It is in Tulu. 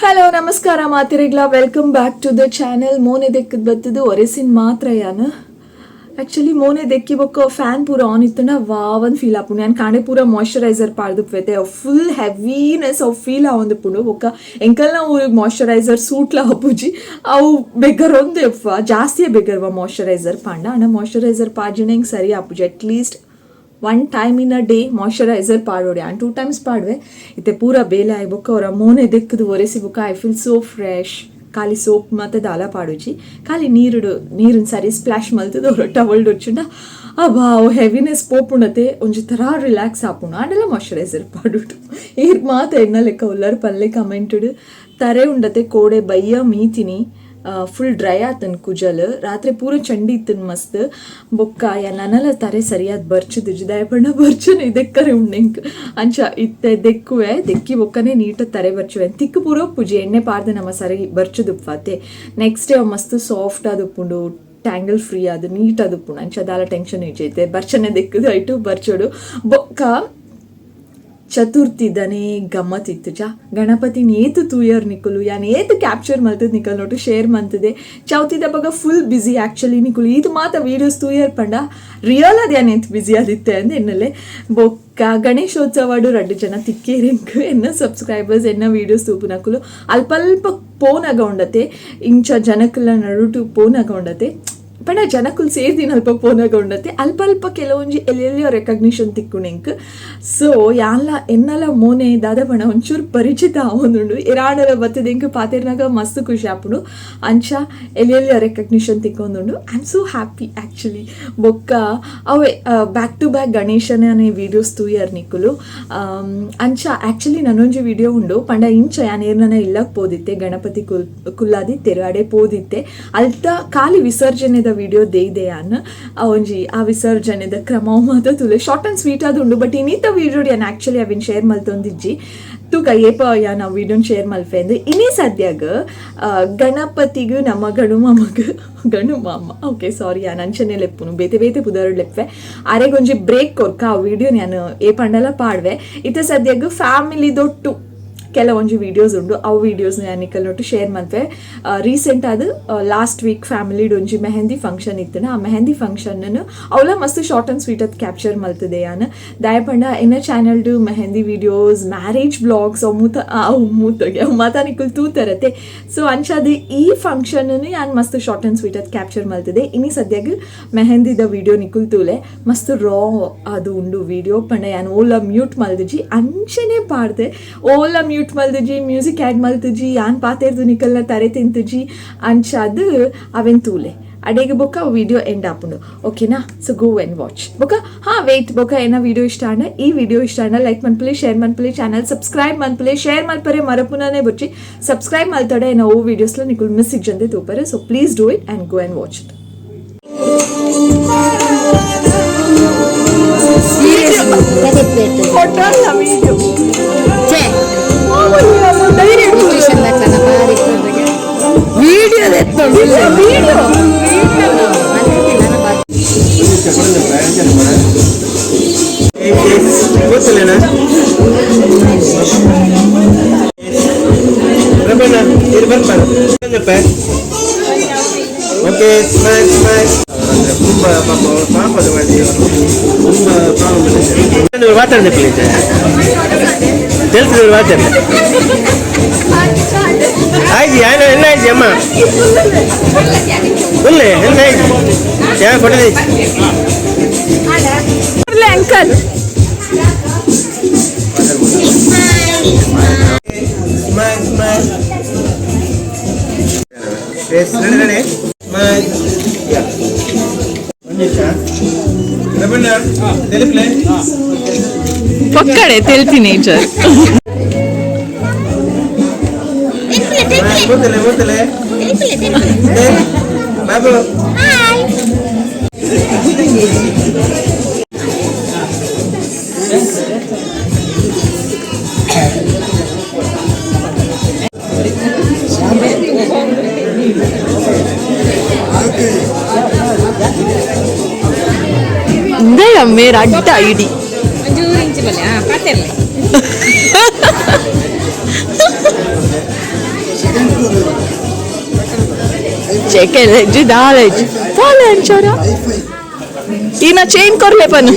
ಹಲೋ ನಮಸ್ಕಾರ ಮಾತಿರಿಗ್ಲ, welcome back to the channel. ಮೋನೆ ದೆಕ್ಕದ್ ಬತ್ತದು ಒರೆಸಿನ್ ಮಾತ್ರ ಯಾನ್. ಆ್ಯಕ್ಚುಲಿ ಮೋನೆ ದೆಕ್ಕಿ ಬೊಕ್ಕ ಫ್ಯಾನ್ ಪೂರ ಆನ್ ಇತ್ತಂಡ ವಾವನ್ ಫೀಲ್ ಆಪುಂಡು. ಯಾನ್ ಕಾಣೆ ಪೂರ ಮಾಯ್ಶ್ಚರೈಸರ್ ಪಾಡ್ದುಪ್ಪೆತೆ, ಫುಲ್ ಹೆವಿನೆಸ್ ಅವು ಫೀಲ್ ಆವೊಂದುಪ್ಪುಂಡು. ಬೊಕ್ಕ ಎಂಕಲ್ನ ಊರಿಗೆ ಮಾಯ್ಶ್ಚರೈಸರ್ ಸೂಟ್ಲ ಆಪುಜಿ, ಅವು ಬೆಗರೊಂದು ಎಪ್ಪ ಜಾಸ್ತಿಯೇ ಬೆಗರ್ವ ಮಾಯ್ಶ್ಚರೈಸರ್ ಪಾಂಡ. ಅಂಡ ಮಾಯ್ಶ್ಚರೈಸರ್ ಪಾಡ್ಜಿನ ಹೆಂಗೆ ಸರಿ ಆಪುಜಿ. At least one time in a day moisturiser ಪಾಡೋಡಿ. And two times ಪಾಡುವೆ. ಇತ್ತೆ ಪೂರ ಬೇಲೆ ಆಯ್ ಬೊಕ್ಕ ಅವರ ಮೋನೆ ದೆಕ್ಕದು ಒರೆಸಿ ಬೊಕ್ಕ I feel so fresh. ಖಾಲಿ ಸೋಪ್ ಮತ್ತೆ ದಾಲ ಪಾಡುಜಿ, ಖಾಲಿ ನೀರುಡು ನೀರಿನ ಸರಿ ಸ್ಪ್ಲಾಶ್ ಮಲ್ತದ ಅವ್ರ ಟವಲ್ ಡೊಚ್ಚುಂಡ ಅಬ್ಬಾ ಅವು ಹೆವಿನೆಸ್ ಪೋಪುಂಡತೆ, ಒಂಜಿ ಥರ ರಿಲ್ಯಾಕ್ಸ್ ಆಪುಂಡು. ಆಂಡಲ ಮಾಯ್ಶ್ಚರೈಸರ್ ಪಾಡುಟು ಈರ್ ಮಾತ ಎಣ್ಣ ಲೆಕ್ಕ ಉಲ್ಲರ್ ಪಲ್ಲೆ ಕಮೆಂಟುಡು. ತರೆ ಉಂಡತೆ ಕೋಡೆ ಬಯ್ಯ ಮೀತಿನಿ, ಫುಲ್ ಡ್ರೈ ಆತನ್ ಕುಜಲ್. ರಾತ್ರಿ ಪೂರ ಚಂಡಿ ಇತ್ತನ್ ಮಸ್ತ್. ಬೊಕ್ಕ ನನಲ ತರೆ ಸರಿಯಾದ ಬರ್ಚುದಿಜ್ಜಿ, ದಯಪಂಡ ಬರ್ಚುನು ಇದಕ್ಕರೆ ಉಂಡೆಂಕ್. ಅಂಚ ಇತ್ತೆ ದೆಕ್ಕುವೆ, ದೆಕ್ಕಿ ಬೊಕ್ಕನೆ ನೀಟ ತರೆ ಬರ್ಚುವೆ. ತಿಕ್ಕು ಪೂರ ಪೂಜೆ ಎಣ್ಣೆ ಪಾರ್ದು ನಮ್ಮ ಸರಿ ಬರ್ಚುದುಪ್ಪಾತೆ. ನೆಕ್ಸ್ಟ್ ಡೇ ಮಸ್ತ್ ಸಾಫ್ಟ್ ಆದುಪ್ಪುಂಡು, ಟ್ಯಾಂಗಲ್ ಫ್ರೀ ಅದು ನೀಟ್ ಆದುಪ್ಪುಂಡು. ಅಂಚ ದಾಲ ಟೆನ್ಷನ್ ಇಜ್ಜೈತೆ. ಬರ್ಚನೆ ದೆಕ್ಕುದು ಐಟು ಬರ್ಚೋಡು. ಬೊಕ್ಕ ಚತುರ್ಥಿ ದನೇ ಗಮ್ಮತ್ತಿತ್ತು ಚಾ. ಗಣಪತಿ ನೇತು ತೂಯರ್ ನಿಕುಲು, ಯಾನ್ ಏತ್ ಕ್ಯಾಪ್ಚರ್ ಮಲ್ತದ್ ನಿಕಲ್ ನೋಟು ಶೇರ್ ಮಂತದೆ. ಚೌತಿದ ಬಗ ಫುಲ್ ಬ್ಯುಸಿ. ಆ್ಯಕ್ಚುಲಿ ನಿಕುಲು ಈತ್ ಮಾತ ವೀಡಿಯೋಸ್ ತೂಯರ್ ಪಂಡ ರಿಯಲ್ ಅದು ಯಾನ್ ಎಂತ ಬ್ಯುಸಿ ಆದಿತ್ತೆ ಅಂದ್ ಎನ್ನಲೆ. ಬೊಕ್ಕ ಗಣೇಶೋತ್ಸವಡು ರಡ್ಡು ಜನ ತಿಕ್ಕೇರಿಂಕ್ ಎನ್ನ ಸಬ್ಸ್ಕ್ರೈಬರ್ಸ್, ಎನ್ನ ವೀಡಿಯೋಸ್ ತೂಪುನಕುಲು. ಅಲ್ಪ ಅಲ್ಪ ಪೋನಾಗ ಉಂಡತೆ, ಇಂಚ ಜನಕುಲ ನಡುಟು ಪೋನಾಗ ಉಂಡತೆ ಪಂಡ ಜನಕುಲು ಸೇರ್ದಿನ ಅಲ್ಪ ಪೋನಾಗ ಉಂಡತೆ. ಅಲ್ಪ ಅಲ್ಪ ಕೆಲವೊಂಜಿ ಎಲ್ಲೆಲ್ಲಿಯೋ ರೆಕಗ್ನಿಷನ್ ತಿಕ್ಕುನೆಂಕ್. ಸೊ ಯಾನ್ಲ ಎನ್ನಲ ಮೋನೆ ದಾದ ಪಂಡ ಒಂಚೂರು ಪರಿಚಿತ ಆವೊಂದುಂಡು. ಎರಾಂಡಲ ಬತ್ತದ ಎಂಕ್ ಪಾತೆರ್ನಾಗ ಮಸ್ತ್ ಖುಷಿ ಆಪುಂಡು. ಅಂಚ ಎಲ್ಲೆಲ್ಲಿಯೋ recognition ತಿಕ್ಕೊಂದುಂಡು. I am so happy actually. ಬೊಕ್ಕ ಅವೇ ಬ್ಯಾಕ್ ಟು ಬ್ಯಾಕ್ ಗಣೇಶನೇ ವೀಡಿಯೋಸ್ ತೂಯರ್ ನಿಕುಲು. ಅಂಚ ಆ್ಯಕ್ಚುಲಿ ನನೊಂಜಿ ವಿಡಿಯೋ ಉಂಡು ಪಂಡ ಇಂಚ ಯಾನ್ ಏರ್ನನ ಇಲ್ಲಕ್ ಪೋದಿತ್ತೆ, ಗಣಪತಿ ಕುಲ್ಲಾದಿತ್ತೆರು, ಅಡೆ ಪೋದಿತ್ತೆ. ಅಲ್ತ ಖಾಲಿ ವಿಸರ್ಜನೆದ ವಿಡಿಯೋ ದೇಯ್ದೆ ಯಾನ್. ಆ ಒಂಜಿ ಆ ವಿಸರ್ಜನೆದ ಕ್ರಮ ಮಾತ ತುಲೆ, ಶಾರ್ಟ್ ಆ್ಯಂಡ್ ಸ್ವೀಟ್ ಆದ್ ಉಂಡು. ಬಟ್ ಇನ್ನಿತ ವಿಡಿಯೋ ಯಾನ್ ಆ್ಯಕ್ಚುಲಿ ಅವಿನ್ ಶೇರ್ ಮಲ್ತೊಂದಿಜ್ಜಿ. ತೂಕ ಏಪ ಯಾನ್ ಆ ವಿಡಿಯೋನ್ ಶೇರ್ ಮಲ್ಪೆಂದು. ಇನಿ ಸದ್ಯಾಗ ಗಣಪತಿಗ್ ನಮ್ಮ ಗಣು ಮಾಮಗ್, ಗಣು ಮಾಮ, ಓಕೆ ಸಾರಿ, ಯಾನ್ ಅಂಚನೆ ಲೆಪ್ಪುನು, ಬೇತೆ ಬೇತೆ ಪುದರ್ ಲೆಪ್ಪೆ. ಅರೆಗೊಂಜಿ ಬ್ರೇಕ್ ಕೊರ್ಕ ಆ ವಿಡಿಯೋ ನಾನು ಏ ಪಂಡಲ ಪಾಡ್ವೆ. ಇತ್ತೆ ಸದ್ಯಾಗ ಫ್ಯಾಮಿಲಿ ದೊಟ್ಟು ಕೆಲವೊಂಜಿ ವೀಡಿಯೋಸ್ ಉಂಡು, ಅವು ವೀಡಿಯೋಸ್ ಯಾನ್ ನಿಕಲ್ ನೊಟ್ಟು ಶೇರ್ ಮಲ್ಪೆ. ರೀಸೆಂಟ್ ಆದ್ ಲಾಸ್ಟ್ ವೀಕ್ ಫ್ಯಾಮಿಲಿ ಒಂಜಿ ಮೆಹಂದಿ ಫಂಕ್ಷನ್ ಇತ್ತು. ಆ ಮೆಹಂದಿ ಫಂಕ್ಷನ್ ಅವಲ ಮಸ್ತ್ ಶಾರ್ಟ್ ಅಂಡ್ ಸ್ವೀಟ್ ಅದ್ ಕ್ಯಾಪ್ಚರ್ ಮಲ್ತದೆ ಯಾನ್. ದಯಪಂಡ ಎನ್ನ ಚಾನಲ್ಡು ಮೆಹಂದಿ ವೀಡಿಯೋಸ್, ಮ್ಯಾರೇಜ್ ವ್ಲಾಗ್ಸ್ ಅವು ಮೂತ ಅವು ಮೂತಗೆ ಅವು ಮಾತ ನಿಕುಲ್ ತೂತರತೆ. ಸೊ ಅಂಚಾದ ಈ ಫಂಕ್ಷನ್ ಯಾನ್ ಮಸ್ತ್ ಶಾರ್ಟ್ ಅಂಡ್ ಸ್ವೀಟ್ ಅದ್ ಕ್ಯಾಪ್ಚರ್ ಮಲ್ತದೆ. ಇನಿ ಸದ್ಯಾಗ ಮೆಹಂದಿದ ವಿಡಿಯೋ ನಿಕುಲ್ ತೂಲೆ. ಮಸ್ತ್ ರಾ ಅದು ಉಂಡು ವಿಡಿಯೋ. ಪಂಡ ಯಾನ್ ಓಲ ಮ್ಯೂಟ್ ಮಲ್ದಿಜಿ, ಅಂಚನೆ ಪಾಡ್ದೆ. ಓಲ ಮ್ಯೂಟ್ ಮಲ್ದಿಜಿ, ಮ್ಯೂಸಿಕ್ ಆ್ಯಡ್ ಮಲ್ತಿಜಿ, ಯಾನ್ ಪಾತೆರ್ದು ನಿಕಲ್ನ ತರೆ ತಿಂತುಜಿ. ಅಂಚಾದ್ ಅವೆನ್ ತೂಲೆ. ಅಡೆಗೆ ಬೊಕ್ಕ ವಿಡಿಯೋ ಎಂಡ್ ಆಪುಂಡು, ಓಕೆನಾ? So go and watch. ಬೊಕ್ಕ ಹಾ ವೇಟ್, ಬೊಕ್ಕ ಏನ ವಿಡಿಯೋ ಇಷ್ಟ ಆಂಡ, ಈ ವಿಡಿಯೋ ಇಷ್ಟ ಆಂಡ ಲೈಕ್ ಮನ್ಪುಲೆ, ಶೇರ್ ಮನ್ಪುಲೆ, ಚಾನಲ್ ಸಬ್ಸ್ಕ್ರೈಬ್ ಮನ್ಪುಲೆ. ಶೇರ್ ಮಲ್ಪರೆ ಮರಪುನನೇ ಬೊಚ್ಚಿ. ಸಬ್ಸ್ಕ್ರೈಬ್ ಮಲ್ತಡೆ ಏನೋ ಓ ವೀಡಿಯೋಸ್ಲ ನಿಕುಲ್ ಮಿಸ್ ಇಜ್ಜಂತೆ ತೂಪರೆ. So please do it and go and watch it. Video. Video. Video. ಗೊತ್ತಿಲ್ಲೇನಾ? ಪ್ರಭಣ್ಣ ಇದು ಬರ್ತಾರೆ. Okay, smile smile. ಅಂದ್ರೆ ತುಂಬ ಪಾಪ ಪಾಪದ ಮಾಡಿ ತುಂಬ ಪ್ರಾಬ್ಲಮ್. ಮಾತಾಡಿದೆ ಪ್ಲೀಸ್, తెలుసు ಮಾತಾಡಿ. ಆಯ್ತು, ಏನು ಎನ್ನ ಆಯ್ತು ಅಮ್ಮ? ಉಲ್ಲೆ ಎನ್ನ ಆಯ್ತು? ಯಾ ಕೊಟ್ಟಿದೆ? Uncle. Smile smile. Yes, ready ready, smile. Yeah, ಒಂದು ನಿಮಿಷ ರಮಣ್ಣ తెలుపులే. ಪಕ್ಕಡೆ ತೆಲ್ತಿ ನೇಚರ್. ಕೂತಲೆ ಕೂತಲೆ ಬಾಬು. ಮೇರ ಅಡ್ಡ ಐಡಿ. ಒಂಚೂರು ಇಂಚಿ ಬಲ್ಲೆ, ಹಾಂ, ಪಾತೆರ್ಲೆ. ಚೆಕೆಲ್ ಹೆಜ್ಜಿ ದಾಲ ಹೆಜ್ಜಿ ದಾಲ ಅಂಚೋರ ಈನ ಚೈನ್ ಕೊರ್ಲೆ ಪನ್.